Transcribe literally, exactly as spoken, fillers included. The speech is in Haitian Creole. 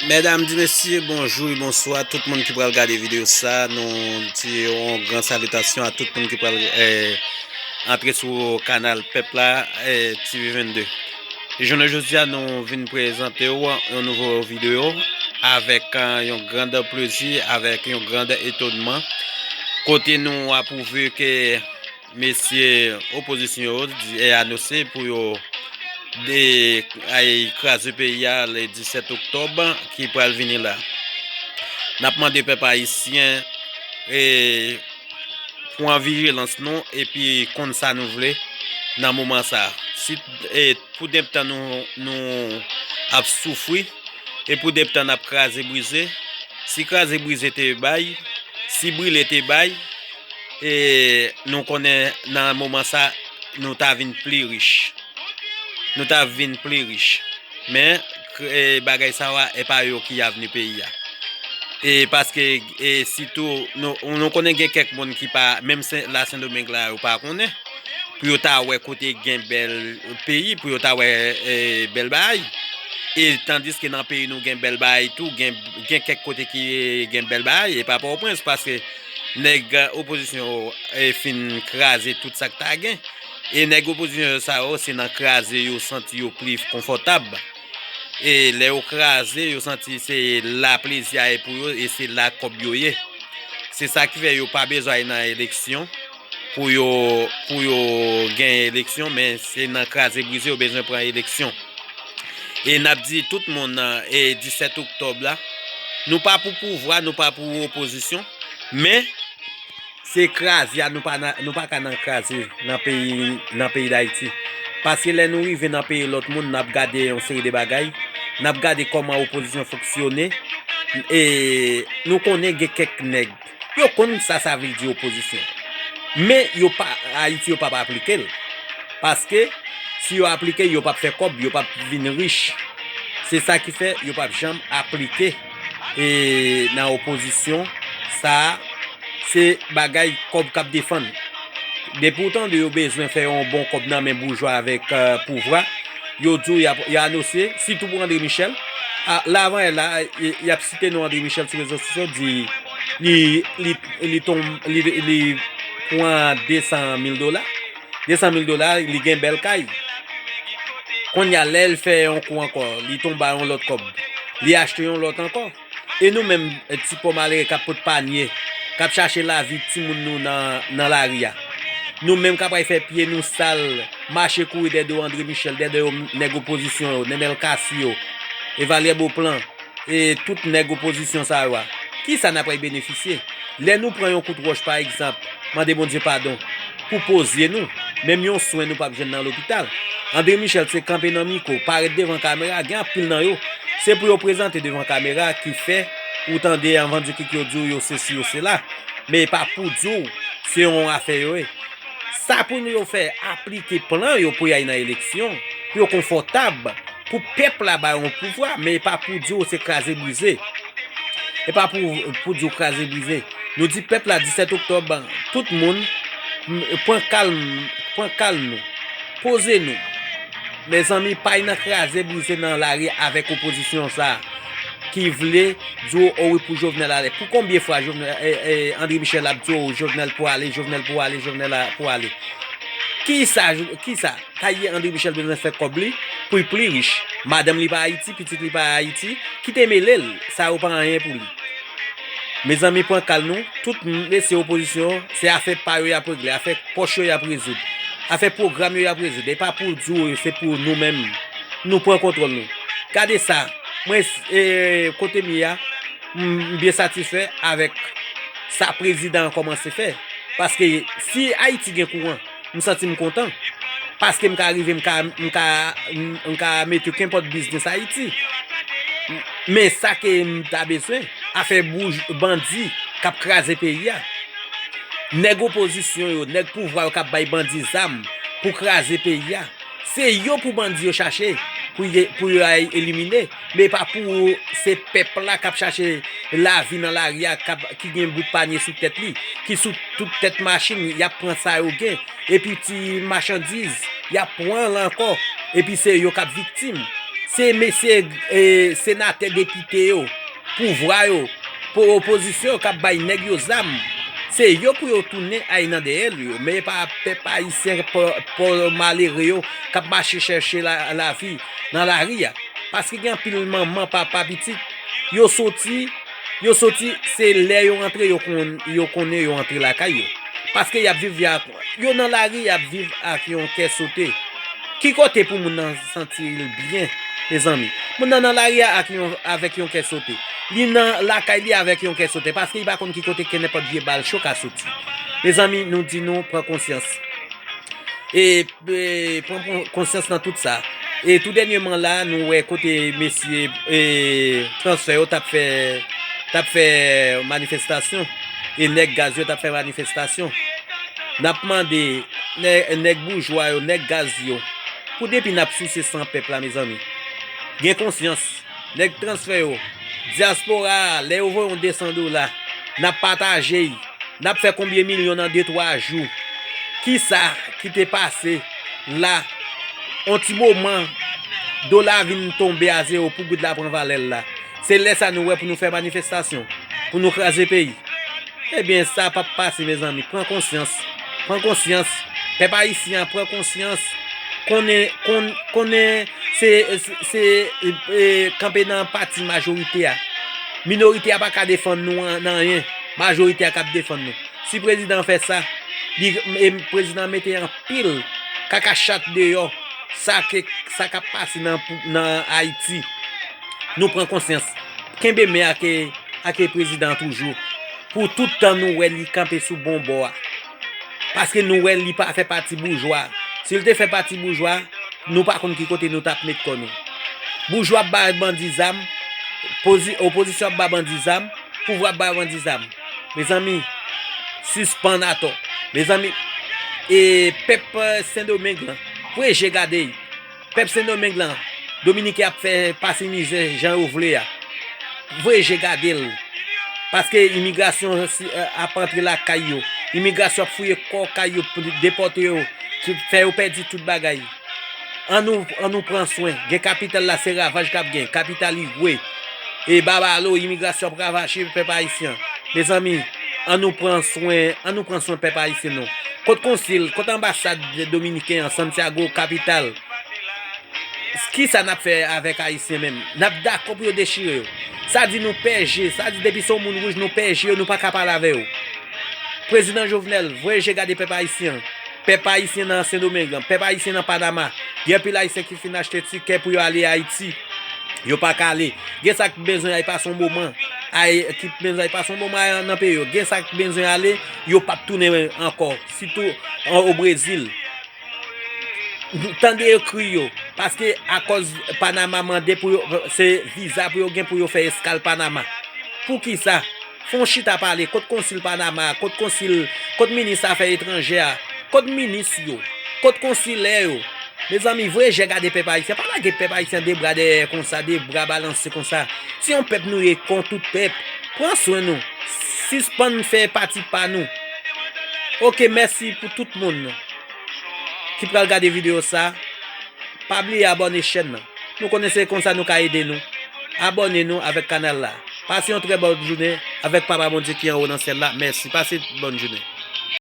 Medam, mesye, bonjou e bonswa tout moun ki pral gade videyo sa. Nou di yon gran salitasyon a tout moun ki pral eh, antre sou kanal pèp la, eh, T V vennde. Jounen jodi a, nou vin prezante w yon nouvo videyo avèk eh, yon grand plezi, avèk yon grand etonman. Kote nou apwouve ke mesye opozisyon yo di, eh, anonse pou yo de, ay, kraze peyi a le disèt oktòb ki pral vini la. N ap mande pèp ayisyen eh, pran vijilans nou epi konn sa nou vle nan moman sa. Si, eh, pou deptan nou, nou ap soufri e pou deptan n ap kraze brize, si kraze brize te bay, si brile te bay, eh, nou konnen nan moman sa nou ta vin pli rich. Nou ta vin pli rich. Men k- eh, bagay sa yo a, e pa yo ki avni peyi a. E paske e sitou nou, nou konnen gen kèk moun ki pa, menm Sen- la Sendomeng la, yo pa konnen. Pou yo ta wè kote gen bèl peyi, pou yo ta wè eh, bèl bagay. E tandiske nan peyi nou gen bèl bagay tou, gen, gen kèk kote ki gen bèl bagay, e pa Pòtoprens, paske nèg opozisyon yo eh, fin kraze tout sa k ta gen. E nèg opozisyon yo sa yo, se nan kraze yo santi yo pli konfòtab. E lè yo kraze, yo santi se la plezi a ye pou yo e se la kòb yo ye. Se sa ki fè yo pa bezwen al nan eleksyon pou yo, pou yo gen eleksyon, men se nan kraze brize yo bezwen pran eleksyon. E n ap di tout moun nan e disèt oktòb la, nou pa pou pouvwa, nou pa pou opozisyon, men se kraze a, nou pa, nan- nou pa ka nan kraze nan peyi, nan peyi Dayiti. Paske lè nou rive nan peyi lòt moun, n ap gade yon seri de bagay, n ap gade kòman opozisyon fonksyone, e nou konnen gen kèk nèg, yo konn sa sa vle di opozisyon. Men yo pa, Ayiti yo p ap aplike l. Paske si yo aplike, yo p ap fè kòb, yo p ap vin rich. Se sa ki fè yo p ap janm aplike e nan opozisyon sa a, se bagay kòb k ap defann. Depi w tande yo bezwen fè yon bon kòb nan men boujwa avèk eh, pouvwa, yo di w y ap- y a anonse, sitou pou André Michel. A- Lavan yè la, y y ap site non André Michel sou rezo sosyo, di li, li, li, ton, li, li pran desan mil dola. Desan mil dola, li gen bèl kay. Kounye a, lè l fè yon kou ankò, li tonbe a yon lòt kòb. Li achte yon lòt ankò. E nou menm, eh, ti pòv malere k ap pot panye, k ap chache lavi timoun nou nan, nan lari a. Nou menm k ap pral fè pye nou sal, mache kouri dèyè do André Michel, dèyè do nèg opozisyon yo, Nenel Cassy yo, Evalyè Beauplan, e tout nèg opozisyon sa yo a. Kisa n ap pral benefisye? Lè nou pran yon kout wòch, pa egzanp, mande Bondye padon, pou poze nou, menm yon swen nou p ap jwenn nan lopital. André Michel se kanpe nan mikwo, parèt devan kamera, gen anpil nan yo, se pou yo prezante devan kamera ki fè ou tande anvan di kik yo di w yo sesi, yo sela. Men e pa pou di w se yon afè yo ye. Sa pou nou yo fè, aplike plan yo pou y al nan eleksyon, pou yo konfòtab, pou pèp la ba yo yon pouvwa, men e pa pou di w se kraze brize. E pa pou, pou di w kraze brize. Nou di pèp la disèt oktòb, tout moun, m- pran kalm, pran kalm nou. Poze nou. Mezanmi, pa y nan kraze brize nan lari avèk opozisyon sa a ki vle di w o wi pou Jovenel ale. Pou konbyen fwa Jovenel, e, e, André Michel ap di w Jovenel pou ale, Jovenel pou ale, Jovenel a- pou ale? Kisa, kisa? Taye André Michel bezwen fè kòb li pou l pli rich. Madanm li pa Ayiti, pitit li pa Ayiti, kite mele l, sa yo pa anyen pou li. Mezanmi, pran kal nou, tout mesye opozisyon, se afè pa yo y ap regle, afè pòch yo y ap rezoud, afè pwogram yo y ap rezoud. E pa pou di w se pou nou menm, nou pran kontwòl nou. Gade sa, mwen, e, kote m ye a, m m byen satisfè avèk sa prezidan an kòmanse fè. Paske si Ayiti gen kouran, m santi m kontan. Paske m ka rive, m ka, m ka, m ka mete kenpòt biznis Ayiti. Men sa ke m ta bezwen, afè bouj bandi k ap kraze peyi a. Nèg opozisyon yo, nèg pouvwa yo k ap bay bandi zam pou kraze peyi a. Se yo pou bandi yo chache, pou, ye, pou yo al elimine. Men pa pou se pèp la k ap chache lavi nan lari a, k ap- ki gen bout panye sou tèt li, ki sou tout tèt machin, y ap pran sa yo gen. Epi ti machandiz, y ap pran l ankò. Epi se yo k ap viktim. Se mesye, e, senatè, depite yo, pouvwa yo, pou opozisyon yo k ap bay nèg yo zam. Se yo pou yo tounen ay nan dèyè yo, men e pa pèp ayisyen, pò, pò malere yo k ap mache chèche la, lavi nan lari a. Paske gen anpil manman, papa, pitit, yo soti, yo soti, se lè yo rantre, yo konn, yo konnen yo antre lakay yo. Paske y ap viv, y ap, yo nan lari, y ap viv ak yon kè sote. Ki kote pou moun nan santi l byen, mezanmi? Moun nan nan lari a ak yon, avèk yon kè sote. Li nan lakay li avèk yon kè sote, paske li pa konn ki kote ke nenpòt vye bal cho ka soti. Mezanmi, nou di nou pran konsyans. E, e, pran, pran konsyans nan tout sa. E tou dènyèman la, nou wè kote mesye, e, transfè yo t ap fè, t ap fè manifestasyon. E nèg gaz yo t ap fè manifestasyon. N ap mande nè-, nèg boujwa yo, nèg gaz yo, pou depi n ap souse san pèp la, mezanmi, gen konsyans. Nèg transfè yo, dyaspora a, lè yo voye yon de san dola, n ap pataje y. N ap fè konbyen milyon nan de, twa jou? Kisa ki te pase la? On ti moman, dola vin tonbe a zewo pou goud la pran valè l la. Se lè sa nou wè pou nou fè manifestasyon, pou nou kraze peyi. Ebyen, sa p ap pase, mezanmi. Pran konsyans. Pran konsyans. Pèp ayisyen an, pran konsyans. Konnen, konn-, konnen se, se, se, e, e, kanpe nan pati majorite a. Minorite a pa ka defann nou an, nan anyen. Majorite a k ap defann nou. Si prezidan an fè sa, li, e, prezidan an mete anpil kaka chat deyò. Sa ke, sa k ap pase nan, nan Ayiti. Nou pran konsyans. Kenbe men ak, ak prezidan an toujou. Pou tout tan nou wè li kanpe sou bon bò a. Paske nou wè li pa fè pati boujwa. Si l te fè pati boujwa, nou pa konn ki kote nou t ap met kò nou. Boujwa ap ba bandi zam, pozi-, opozisyon ap ba bandi zam, pouvwa ap ba bandi zam. Mezanmi, sispann atò. Mezanmi, e pèp, e, Sendomeng lan, voye je gade. Pèp Sendomeng lan, Dominiken ap fè pase mizè jan yo vle a. Voye je gade l. Paske imigrasyon si, e, ap antre lakay yo. Imigrasyon ap fouye kò kay yo pou depòte yo, ki fè yo pèdi tout bagay. Ann nou, ann nou pran swen. Gen kapital la, se ravaj k ap gen. Kapital Igwe. E Babalo, imigrasyon ap ravaje pèp ayisyen. Mezanmi, ann nou pran swen, ann nou pran swen pèp ayisyen nou. Kot konsil, kot anbasad dominiken an, Santiago, kapital? Kisa n ap fè avèk ayisyen menm? N ap dakò pou yo dechire yo. Sa di nou pè je, sa di depi se yon moun wouj, nou pè je yo, nou pa ka pale avè yo. Prezidan Jovenel, voye je gade pèp ayisyen an. Pèp ayisyen nan Sendomeng lan, pèp ayisyen nan Panama. Gen anpil ayisyen ki fin achte tikè pou yo ale Ayiti. Yo pa ka ale. Gen sa k bezwen al pase yon moman. Ay, ki bezwen al pase yon moman nan peyi yo. Gen sa k bezwen ale, yo p ap tounen ankò. Sitou an, o Brezil. Tande yo kri yo. Paske akòz Panama mande pou yo, se viza pou yo gen pou yo fè eskal Panama. Poukisa? Fè yon chita pale, kot konsil Panama a, kot konsil, kot minis afè etranjè a, kot minis yo, kot konsilè yo? Mezanmi, voye je gade pèp ayisyen, pa lage pèp ayisyen de bra dèyè konsa, de bra balanse konsa. Se yon pèp nou ye kon tout pèp. Pran swen nou. Sispann fè pati pa nou. Oke, mèsi pou tout moun ki pral gade videyo sa. Pa bliye abòne chèn nan. Nou konnen se konsa nou ka ede nou. Abòne nou avèk kanal la. Pase yon trè bòn jounen avèk Papa Bondye ki anwo nan syèl la. Mèsi. Pase bòn jounen.